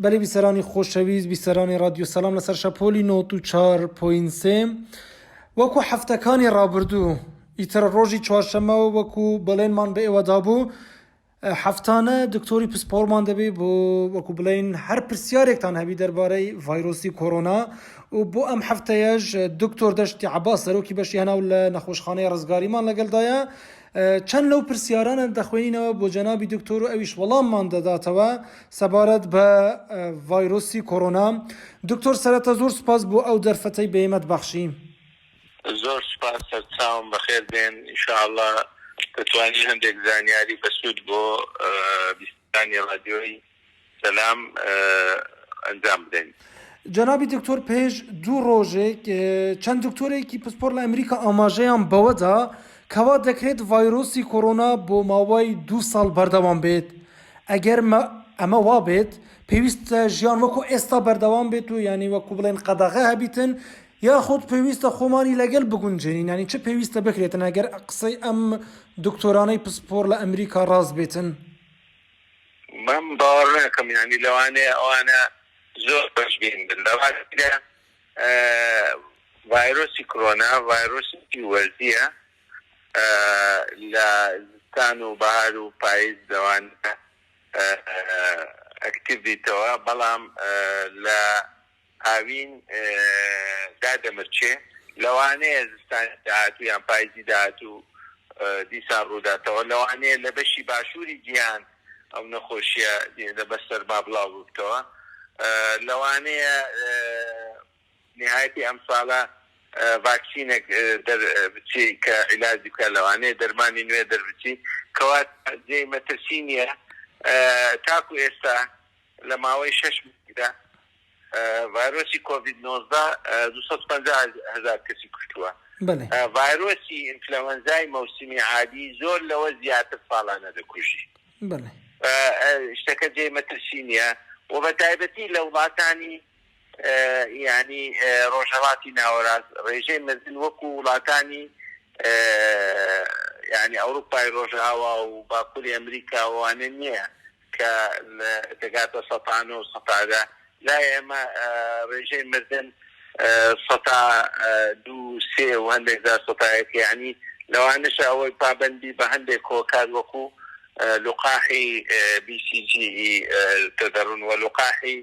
بەلی بیسەرانی خۆشەویست، بیسەرانی ڕادیۆ سەلام لەسەر شەپۆلی 94.3 وەکو هەفتەکانی ڕابردوو ئیتر ڕۆژی چوارشەممە وەکو بەڵێنمان بە ئێوە دابوو هەفتانە دکتۆری پسپۆڕمان دەبێ بۆ وەکو بڵێن هەر پرسیارێکتان هەبی دەربارەی ڤایرۆسی کۆرۆنا و بۆ ئەم هەفتەیەش دکتۆر دەشتی عەباس سەرۆکی بەشی هەناو لە نەخۆشخانەی ڕزگاریمان لەگەڵدایە چەند لەو پرسیارانە دەخوێنینەوە بۆ جەنابی دکتۆر و ئەویش وەڵاممان دەداتەوە سەبارەت بە ڤایرۆسی کۆرۆنا. دکتۆر سەرەتا زۆر سوپاس بۆ ئەو دەرفەتەی بە ئێمەت بەخشی. زۆر سوپاس سەرچاوم بەخێر بێن ان شاء اللە دەتوانین هەندێک زانیاری بەسوود بۆ بیسترانی ڕادیۆی سەلام ئەنجام بدەین. جەنابی دکتۆر پێش دوو ڕۆژێک چەند دکتۆرێکی پسپۆر لە ئەمریکا ئاماژەیان بەوەدا کەوا دەکرێت ڤایرۆسی کۆرۆنا بۆ ماوەی دوو ساڵ بەردەوام بێت ئەگەر ئەمە وابێت پێویستە ژیان وەکو ئێستا بەردەوام بێت و یانی وەکو بڵێن قەدەغە هەبیتن یاخود پێویستە خۆمانی لەگەل بگونجێنین یانی چ پێویستە بکرێتن ئەگەر قسەی ئەم دکتۆرانەی پسپۆر لە ئەمریکا ڕاست بێتن؟ من باوەڕ ناکەم یانی لەوانەیە ئەوانە زۆر بەشبین بن لە ڕاستیدا ڤایرۆسی کرۆنا ڤایرۆسێکی وەرزییە لە زستان و بەهار و پایز لەوانەیە ئەکتیڤ بیتەوە بەڵام لە هاوین دادەمرچێ، لەوانەیە زستانی داهاتوو یان پایزی داهاتوو دیسان ڕووداتەوە، لەوانەیە لە بەشی باشووری جیهان ئەو نەخۆشییە بە سەرما بڵاو ببتەوە، لەوانەیە نیهایەتی ئەمساڵە ڤاکسینێک دەربچی کە عیلاجی بکات، لەوانەیە دەرمانی نوێ دەربچی، کەواتە جێی مەترسی نییە تاکو ئێستا لە ماوەی شەش مانگدا ڤایرۆسی کۆڤید 19 250 هەزار کەسی کوشتووە. ڤایرۆسی ئینفلەوەنزای مەوسمی عادی زۆر لەوە زیاتر ساڵانە دەکوژی. شتەکە جێی مەترسی نییە و بە تایبەتی لە وڵاتانی یانی ڕۆژهەڵاتی ناوەراست ڕێژەی مردن وەکو وڵاتانی یانی ئەوروپای ڕۆژئاوا و باکووری ئەمریکا و ئەوانە نییە کە دەگاتە سەتا نۆ و سەتا دە، لای ئێمە ڕێژەی مردن سەتا دوو سێ و هەندێک جار سەتا یەک، یانی لەوانەشە ئەوەی پابەند بی بە هەندێک هۆکار وەکو لوقاحی بی سی جی ی تەدەڕون و لوقاحی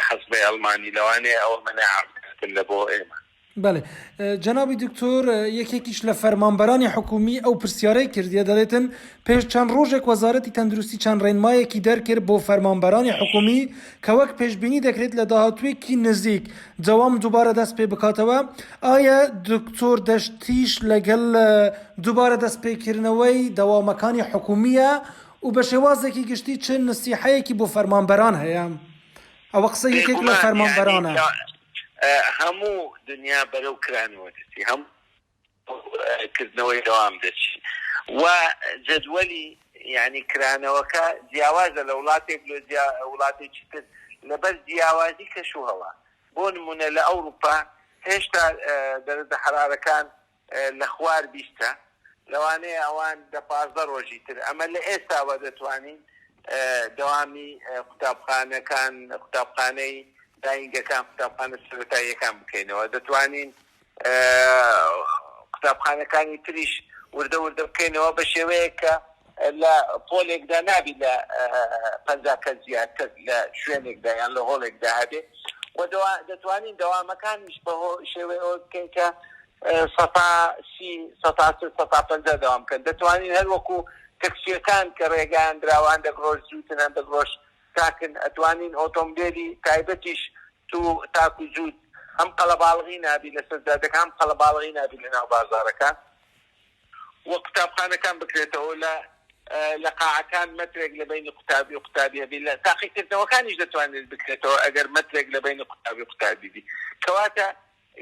حەسبەی ئەڵمانی لەوانەیە ئەوە مەناعە بکاتن لە بۆ ئێمە. بەڵێ جەنابی دکتۆر یەکێکیش لە فەرمانبەرانی حکومی ئەو پرسیارەی کردیە دەڵێتن پێش چەند ڕۆژێک وەزارەتی تەندروستی چەند ڕێنمایەکی دەرکرد بۆ فەرمانبەرانی حکومی کە وەک پێشبینی دەکرێت لە داهاتوویەکی نزیک دەوام دووبارە دەست پێ بکاتەوە ئایا دکتۆر دەشتیش لەگەڵ دووبارە دەست پێکردنەوەی دەوامەکانی حکومیە و بە شێوازێکی گشتی چ نسیحەیەکی بۆ فەرمانبەران هەیە؟ ئەوە قسەی یەکێک لە بێگومان یانی فەرمانبەرانە. هەموو دنیا بەرەو کرانەوە دەچی هەموو کردنەوەی دەوام دەچی و جەدوەلی یانی کرانەوەکە جیاوازە لە وڵاتێک لۆ وڵاتێکی تر لەبەر جیاوازی کەش و هەوا بۆ نمونە لە ئەوروپا هێشتا دەرەجە حەرارەکان لە خوار بیستە لەوانەیە ئەوان دە 15 ڕۆژی تر ئەمە لە ئێستاوە دەتوانین دەوامی قوتابخانەکان قوتابخانەی داینگەکان قوتابخانە سەرەتاییەکان بکەینەوە دەتوانین قوتابخانەکانی تریش وردە وردە بکەینەوە بە شێوەیەک کە لە پۆلێکدا نابی لە 50 کەس زیاتر لە شوێنێکدا یان لە هۆڵێکدا هەبێ و دەتوانین دەوامەکانیش بە شێوەی ئەوە بکەین کە سەتا سی سەتا چل سەتا پەنجا دەوام بکەن دەتوانین هەر وەکو تەکسیەکان کە ڕێگایان دراوە هەندێک ڕۆژ زووتن هەندێک ڕۆژ تاکن ئەتوانین ئۆتۆمبێلی تایبەتیش تو تاک و جووت هەم قەڵەباڵغی نابی لەسەر جادەکە هەم قەڵەباڵغی نابی لە ناو بازاڕەکان و قوتابخانەکان بکرێتەوە لە لە قاعەکان مەترێک لە بەینی قوتابی و قوتابی هەبی لە تاقیکردنەوەکانیش دەتوانرێت بکرێتەوە ئەگەر مەترێک لە بەینی قوتابی و قوتابی بی کەواتە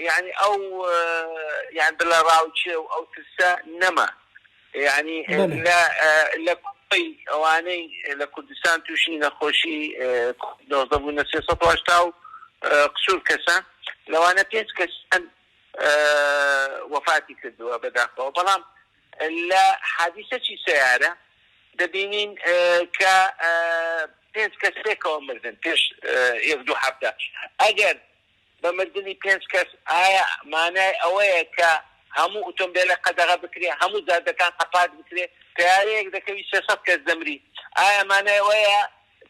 یانی ئەو یان دڵەڕاوکێ و ئەو ترسە نەما یانی لە لە کۆی ئەوانەی لە کوردستان تووشی نەخۆشی نۆزدە بوونە 380 و قسوور کەسە لەوانە پێنج کەسیان وەفاتی کردووە بەداخەوە بەڵام لە حادیسەکی سەیارە دەبینین کە. پێنج کەس پێکەوە مردن پێش یەک دوو هەفتە. ئەگەر بە مردنی پێنج کەس ئایا مانای ئەوەیە کە هەموو ئوتۆمبێلە قەدەغە بکرێ، هەموو جادەکان قەپات بکرێ، تەیارەیەک دەکەوی 300 کەس دەمری، ئایا مانای ئەوەیە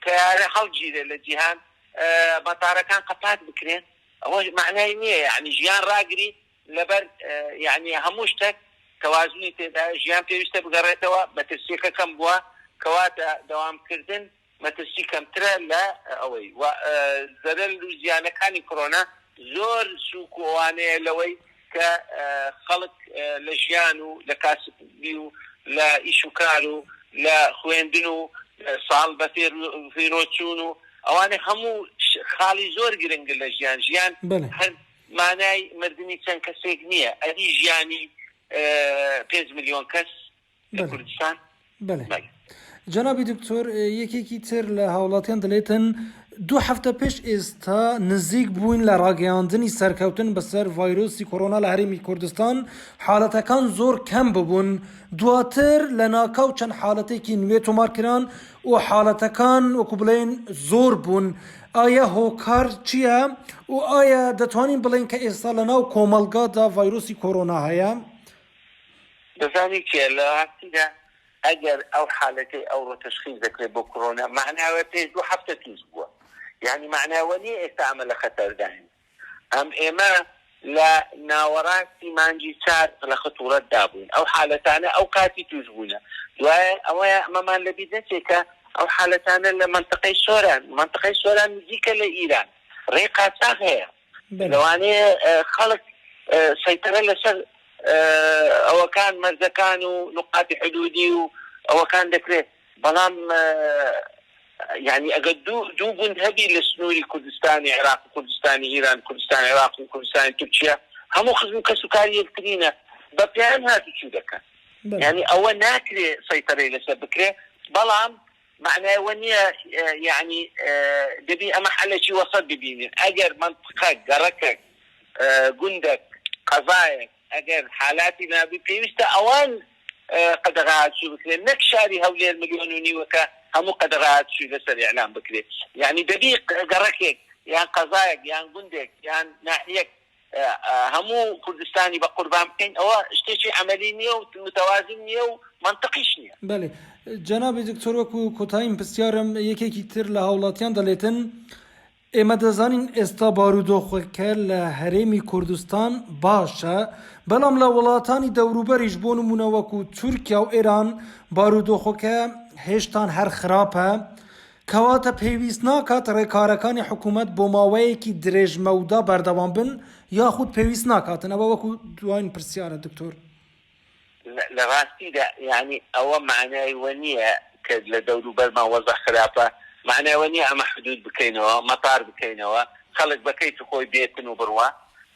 تەیارە هەڵگیرێ لە جیهان، مەتارەکان قەپات بکرێن؟ ئەوە مەعنای نییە، یەعنی ژیان ڕاگری لەبەر یەعنی هەموو شتەک تەوازنی تێدایە، ژیان پێویستە بگەڕێتەوە، مەترسیەکە کەم بووە، کەواتە دەوامکردن مەترسی کەمترە لە ئەوەی و زەرەر و زیانەکانی کۆرۆنا زۆر سووک و ئەوانەیە لەوەی کە خەڵک لە ژیان و لە کاسبی و لە ئیش و کار و لە خوێندن و ساڵ بە فێرۆچوون و ئەوانە هەموو خاڵی زۆر گرنگن لە ژیان، ژیان هەر مانای مردنی چەند کەسێک نییە، ئەدی ژیانی 5 ملیۆن کەس لە کوردستان؟ بەلێ جەنابی دکتۆر، یەکێکی تر لە هاوڵاتیان دەلێتن دوو هەفتە پێش ئێستا نزیک بووین لە ڕاگەیاندنی سەرکەوتن بەسەر ڤایرۆسی کۆرۆنا لە هەرێمی کوردستان، حاڵەتەکان زۆر کەم ببوون، دواتر لە ناکاو چەند حاڵەتێکی نوێ تۆمار کران و حاڵەتەکان وەکو بڵێن زۆر بوون، ئایا هۆکار چییە و ئایا دەتوانین بڵێین کە ئێستا لە ناو کۆمەڵگادا ڤایرۆسی کۆرۆنا هەیە؟ دەزانی چیە لە ڕاستیدا ئەگەر ئەو حالەتەی ئەوڕۆ تەشخیس دەکرێت بۆ کڕۆنا مەعنای ئەوەیە پێش دوو هەفتە توش بووە یانی مەعنای ئەوە نیە ئێستا ئەمە لە خەتەرداین ئەم ئێمە لە ناوەڕاستی مانگی چار لە خەتوڕەت دابووین ئەو حالەتانە ئەو کاتی توش بوونە دوایە ئەوەیە ئەمەمان لەبیر نەچێت کە ئەو حالەتانە لە مەنتقەی سۆران مەنتقەی سۆران نزیکە لە ئیران ڕێی قاچاخ هەیە لەوانەیە خەڵک سەیتەرە لەسەر ئەوەکان مەرزەکان و نقاتی حدودی و ئەوەکان دەکرێت، بەڵام یعنی ئەگەر دوو گوند هەبی لە سنووری کوردستانی عێراق و کوردستانی ئیران، کوردستانی عێراق و کوردستانی تورکیا، هەموو خزم و کەس و کاری یەکترینە، بە پێیان هاتوچوو دەکەن، یعنی ئەوە ناکرێ سەیتەرەی لەسەر بکرێ، بەڵام مەعنای ئەوە نییە یەعنی دەبی ئەمە حەلێکی وەسەت ببینین، ئەگەر مەنتقەک، گەڕەکەک، گوندەک، قەزایەک ئەگەر حالاتی نابی پێویستە ئەوان قەدەغە هاتوچوو بکرێن نەک شاری هەولێر ملیۆن و نیوەکە هەموو قەدەغە هاتوچووی لەسەر ئیعلام بکرێ، یەعنی دەبی گەڕەکێک یان قەزایەک یان گوندێک یان ناحیەک هەموو کوردستانی بە قوربان بکەین ئەوە شتێکی عەمەلی نییە و متەوازن نییە و مەنتقیش نییە. بەلێ جەنابی دکتۆر وەکو کۆتایین پرسیارم یەکێکی تر لە هاوڵاتیان دەلێتن ئێمە دەزانین ئێستا بارودۆخەکە لە هەرێمی کوردستان باشە بەڵام لە وڵاتانی دەوروبەریش بۆ نمونە وەکو تورکیا و ئێران بارودۆخەکە هێشتان هەر خراپە کەواتە پێویست ناکات ڕێکارەکانی حکوومەت بۆ ماوەیەکی درێژمەودا بەردەوام بن یاخود پێویست ناکاتن؟ ئەوە وەکو دواین پرسیارە دکتۆر. لە ڕاستیدا یانی ئەوە مەعنای وە نییە کە لە دەوروبەرمان وەزع خراپە، مەعنای وە نییە ئەمە حدوود بکەینەوە، مەتار بکەینەوە، خەڵک بە کەیفی خۆی بێتن و بڕوا.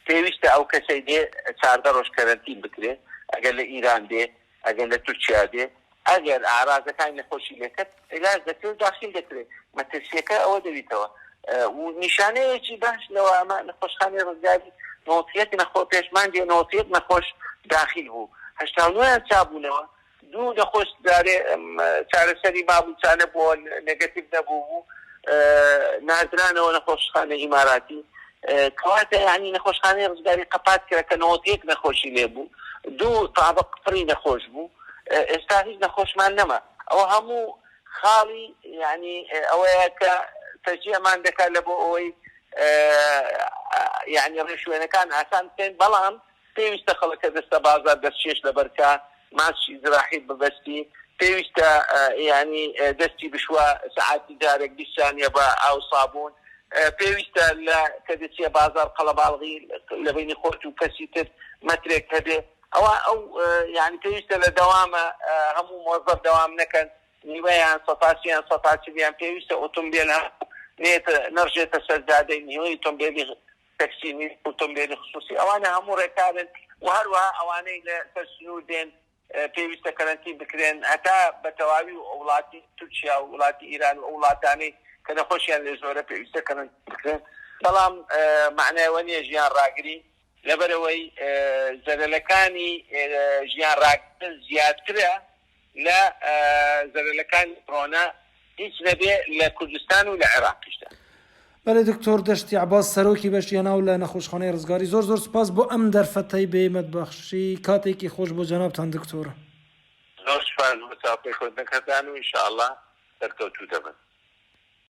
پێویستە ئەو کەسەی دێ 14 ڕۆژ کەرەنتین بکرێ، ئەگەر لە ئیران دێ، ئەگەر لە تورکیا دێ، ئەگەر ئاعرازەکانی نەخۆشی لێکەت عیلاج دەکرێ و داخیل دەکرێ، مەترسیەکە ئەوە دەبیتەوە و نیشانەیەکی باش لەوە ئەمە نەخۆشخانەی ڕزگاری 91 نەخۆ پێش مانگێ 91 نەخۆش داخیل بوو، 89یان چابوونەوە، دوو نەخۆش جارێ چارەسەری مابوو چا نەبووە نێگەتیڤ نەبوو بوو ناردرانەوە نەخۆشخانەی ئیماراتی. کەواتە یانی نەخۆشخانەی ڕزگاری قەپات کرا کە 91 نەخۆشی لێ بوو، دوو تابق پڕی نەخۆش بوو، ئێستا هیچ نەخۆشمان نەما. ئەوە هەموو خاڵی یانی ئەوەیە کە تەشجیعمان دەکات لە بۆ ئەوەی یانی ڕێوشوێنەکان ئاسان بکەین، بەڵام پێویستە خەڵکە دەستە بازار دەستکێش لەبەر کا، ماسکی جراحی ببەستی، پێویستە یانی دەستی بشوا سەعاتی جارێک 20 سانیە بە ئاو سابوون، پێویستە لە کە دەچیە بازار قەڵەباڵغی لە بەینی خۆت و کەسی تر مەترێک هەبێ، ئەوە ئەو یانی پێویستە لە دەوامە هەموو مۆزەف دەوام نەکەن، نیوەیان سەتاسیان سەتاچلیان، پێویستە ئۆتۆمبێل هەموو نێتە نەڕژێتە سەر جادەی نیوەی ئۆتۆمبێلی تەکسی نیو ئۆتۆمبێلی خسوسی، ئەوانە هەموو ڕێکارن و هەروەها ئەوانەی لە سەر سنوور دێن پێویستە کەرەنتین بکرێن هەتا بە تەواوی وڵاتی تورکیا و وڵاتی ئیران و ئەو وڵاتانەی کە نەخۆشیان لێ زۆرە پێویستە کەرەنتین بکرێن، بەڵام مەعنای ئەوە نییە ژیان ڕاگرین، لەبەرئەوەی زەرەلەکانی ژیان ڕاگرتن زیاترە لە زەرەلەکانی کۆرۆنا. هیچ نەبێ لە کوردستان و لە عێراقیشدا. بەلێ دکتۆر دەشتی عەباس سەرۆکی بەشی هەناو لە نەخۆشخانەی ڕزگاری زۆر زۆر سوپاس بۆ ئەم دەرفەتەی بە ئێمەت بەخشی کاتێکی خۆش بۆ جەنابتان دکتۆر. زۆر سوپاس بۆ چاوپێکەوتنەکەتان و ان شاء اللە سەرکەوتوو دەبن.